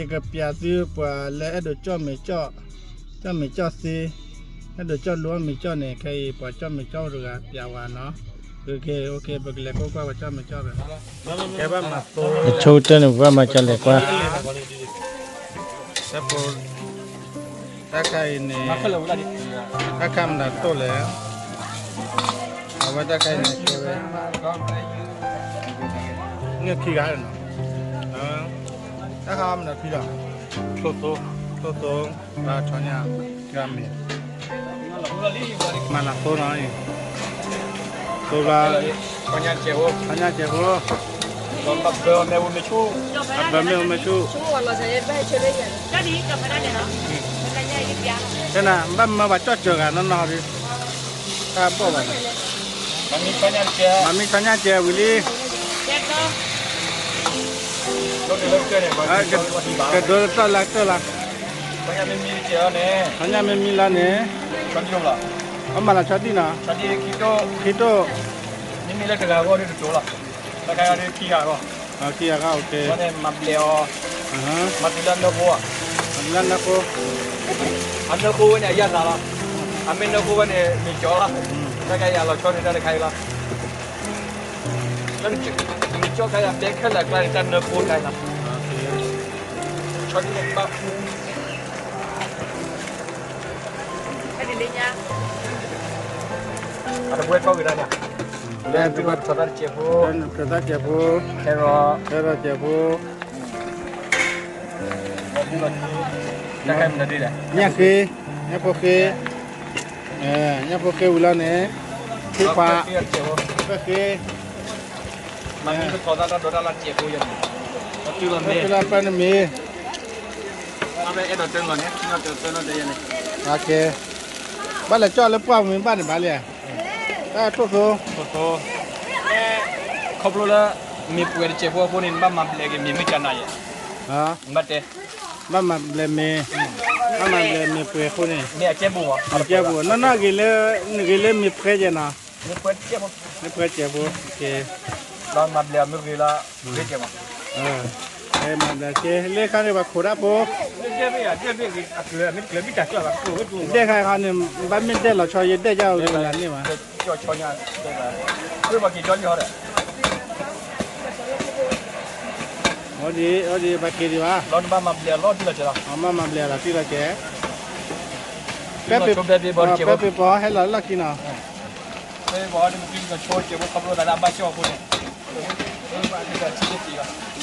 ယကပျးသုပှၤလၢအဲၣ်ဒိးကၠီၣ်မ့ၤကၠီၣ်, ကၠီၣ်မ့ၤကၠီၣ်သ့, အဲၣ်ဒိးကၠီၣ်လိအီၣ်မ့ၤကၠီၣ်န့ၣ် ခဲအံၤပှၤကၠီၣ်မ့ၤကၠီၣ်အိၣ်တဂၤပျးဝဲနီၤ. ပကလဲၤကွၢ်ကွၢ်ပှၤကၠီၣ်မ့ၤကၠီၣ်ဘၣ်. ကဲဘၣ်မၤသိ, ယဆိကတၢၢ်န့ၣ် ပဘၣ်မၤကလဲၤကွၢ် တၢ်ခါအံၤန့ၣ်, တၢ်ခါမနုၤတိၢ်လဲၣ်, အဝဲတၢ်ခါအံၤန့ၣ်ကဲဝဲ, န့ၣ်ခံဂၤနီၤ, တၢ်ခါမနုၤခံလီၤ, ထိၣ်သိ, ထိၣ်သိ, လၢဆီညၣ်, ဂၤမ့ၢ်, မၤနၤသိနီၤ, သိဘျီ, ဆီညၣ်စဲးဖိ, အဘၢမ့ၣ်အူမ့ၣ်ဆူၣ်, တဲနၤ ဘၣ်မၢပှၤကၠီၣ်စၢၤဂၤနီၢ်နီၢ်ဒီး, တၢ်ဘီၣ်ဘၣ်, မၤမံဆီညၣ်စဲးဝံၤလံ, ကဒိတၢ်လၢကတၢၢ်လီၤ, ဆီညၣ်မ့မံလီၤန့ၣ်, အမၤလီၤဆီဒံၣ်နီၤ, ခံတိၢ်, မ့မံလၢတဂၤအဂီၢ်ဒီးတကၠိလီၤ, တၢ်ခါအံၤဒီးခံဂၤအဂီၢ်, ခံဂၤအဂီၢ်, မၤဘျဲးအီၤ, မၤတုၤလၢအနၢဃိ, မၤတုၤလၢအနၢဃိ, အနၢဃိဝဲန့ၣ်အယၢ်သးလီၤ, အမ့ၢ်နၢဃိဝဲန့ၣ် မ့ၤကၠီလီၤ, တၢ်ခါအံၤအလီၤဆီန့ၣ်တၢ်တခါအံၤလီၤ, မ့ၤကၠီခါအံၤအဘဲခဲလၢာ်အကျါန့ၣ် တၢ်နၢဃိတခါအံၤလီၤ, ဆီဒံၣ်န့ၣ်ဘၣ် အတဘှဲထီၣ်ဂ့ၤဒၣ်န့ၣ်, လၢပထီၣ်တၢ်တစဲးဖိ, တၢ်တစဲးဖိ, ခဲရီး, ခဲရီးစဲးဖိ, ညၣ်ဃ့, ညၣ်ဖိဃ့, ညၣ်ဖိဃ့ဝံၤလီၤန့ၣ်, ဃ့ခွါ, ဃ့, မၤမံပထီၣ်တၢ်တၢ်ဒိးတၢ်လၢတစဲးဖိယဲန့ၣ်, ပတုၤလီၤမ့ၢ်, ပတုၤလီၤပၢနမ့ၢ်, အဝဲအဲၣ်ဒိးတၢ်လီၤန့ၣ်, ပတုၤလီၤတၢ်လီၤတယဲန့ၣ်, ဘၣ်လဲၤကၠီၣ်လၢပှၢ်မ့ၢ်ဘၣ်န့ၣ်ဘၣ်လံ, တၢ်ထိၣ်သိ, ထိၣ်သိ, ခီဖျိလၢ မ့ၢ်ပှဲၤတစဲးဖိအဃိန့ၣ် နဘၣ်မၤဘျဲးက့ၤမ့ၢ်မ့ၢ်ကနၤယဲ, နဘၣ်တဲ, ဘၣ်မၤဘျဲးမ့ၢ်, ဘၣ်မၤဘျဲးမ့ၢ်ပှဲၤအဃိန့ၣ်, မ့ၢ်အကဲဘူး, နီၢ်နီၢ်ဂ့ၤလၢ, ဂ့ၤလၢမ့ၢ်ပှဲၤကဲနီၤ, မ့ၢ်ပှဲၤတစဲးဖိ, မ့ၢ်ပှဲၤတစဲးဖိ, မၤဘျဲးမ့ၢ်ဂ့ၤလီၤ, ဂ့ၤကဲမး, မၤဘျဲးကဲ, လၢခါန့ၣ်ပှၤခိးတၢ်ဖိ, ဒဲခါခါန့ၣ်, ဘၣ်မ့ၢ်ဒဲလီၤဆီယဒဲကၢ်အီၤဂ့ၤလၢန့ၣ်မး အိၣ်ဒံး, အိၣ်ဒံး, ဘၣ်က့ၤဒံးဘၣ်, မ့ၢ်မၤဘျဲးလီၤတံၢ်လီၤကဲ, ပဲပ့ၤပီၤဟဲလီၤလီၢ်ခံနီၤ, ကဲ, မ့ၢ်ဝံၤလီၤမး, အီလၢ, မ့ၢ်ဝံၤလီၤ, ဃ့ဒ်ယံာ်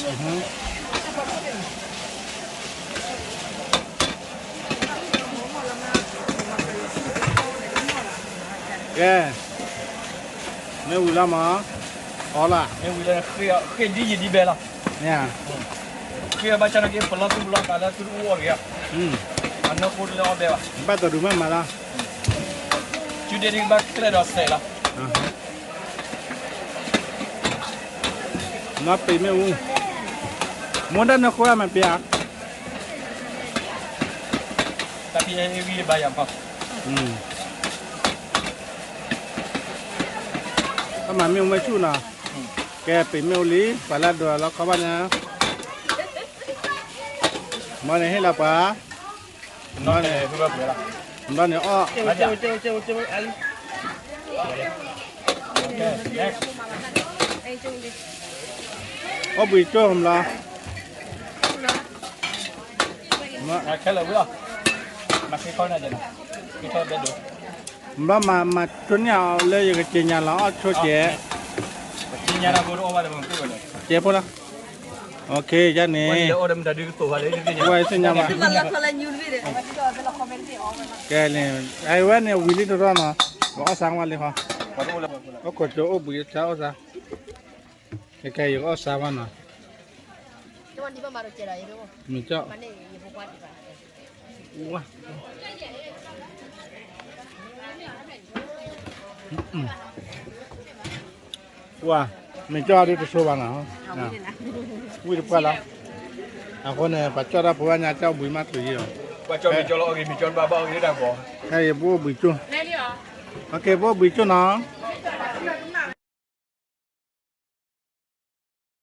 ဒ်ဘဲလီၤ, ဃ့ဘၣ်ဆၣ်နာ်က့ ပလီၢ်သူၣ်ပလီၢ်သးလၢသုတအိၣ်အီၣ်တဂ့ၤ, အနီၢ်ခိတလၢအီၣ်ဘဲဘၣ်, ဘၣ်တရူးမ့ၢ်မးလီၤ, ကုဒဲဒ်ဘၣ်ချဲဒီးစဲးလီၤ, နီၢ်ပ့ၤမ့ၣ်အူ, မ့ၢ်တၢ်နၢဃိမ့ၢ်ပ့ၤဧါ, တၢ်ဖံးအံၤဝံၤဘၣ်ယၤဖီ, တၢ်မၤမ့ၣ်အူမ့ၢ်ဆူၣ်နီၤ, ကဲပ့ၤမ့ၣ်အူလံ ပှၤလၢအဒိးလီခီဘၣ်န့ၣ်, မ့ၢ်န့ၣ်ဟ့ၣ်လီၤပှၤ, မ့ၢ်န့ၣ်, မ့ၢ်န့ၣ်အီၣ်, အိၣ်ဘှံးကၠိၢ်မးလီၤ, ခဲလၢာ်ဝံၤလီၤ, မၤခ့ခီန့ၣ်, ခ့ခီဘဲဒိး, ဘၣ်မၤ, မၤဆိန့ၢ်အီၤလၢယကစ့ညါလီၤ အီၣ်ဆိကဲး, ကဲဖိလီၤ, ကဲန့ၣ်, ဝဲသ့ၣ်ညါဘၣ်, ကဲန့ၣ်, အဝဲန့ၣ်ဝံၤလံတရီနီၤ, ပအီၣ်ဆါဝဲလံဃီ, အိၣ်ခိးကၠိအိၣ်ဘှံးဆါအီၣ်ဆါ, ကဲယကအီၣ်ဆါဝဲနီၤ, မ့ၢ်ကၠီ ဝါ, မ့ၢ်ကၠီဒ်တဆိဘၣ်နီၤ, ဝံၣ်တပှၢ်လီၤ, အဃိန့ၣ် ပှၤကၠီတၢ်ဖိဘၣ်ညါ ကၠီဘှံးမးတုၤယံၤလီၤ, ခဲအံၤပအိၣ်ဘှံးကၠိ, ပအိၣ်ဘှံးကၠိနီၤ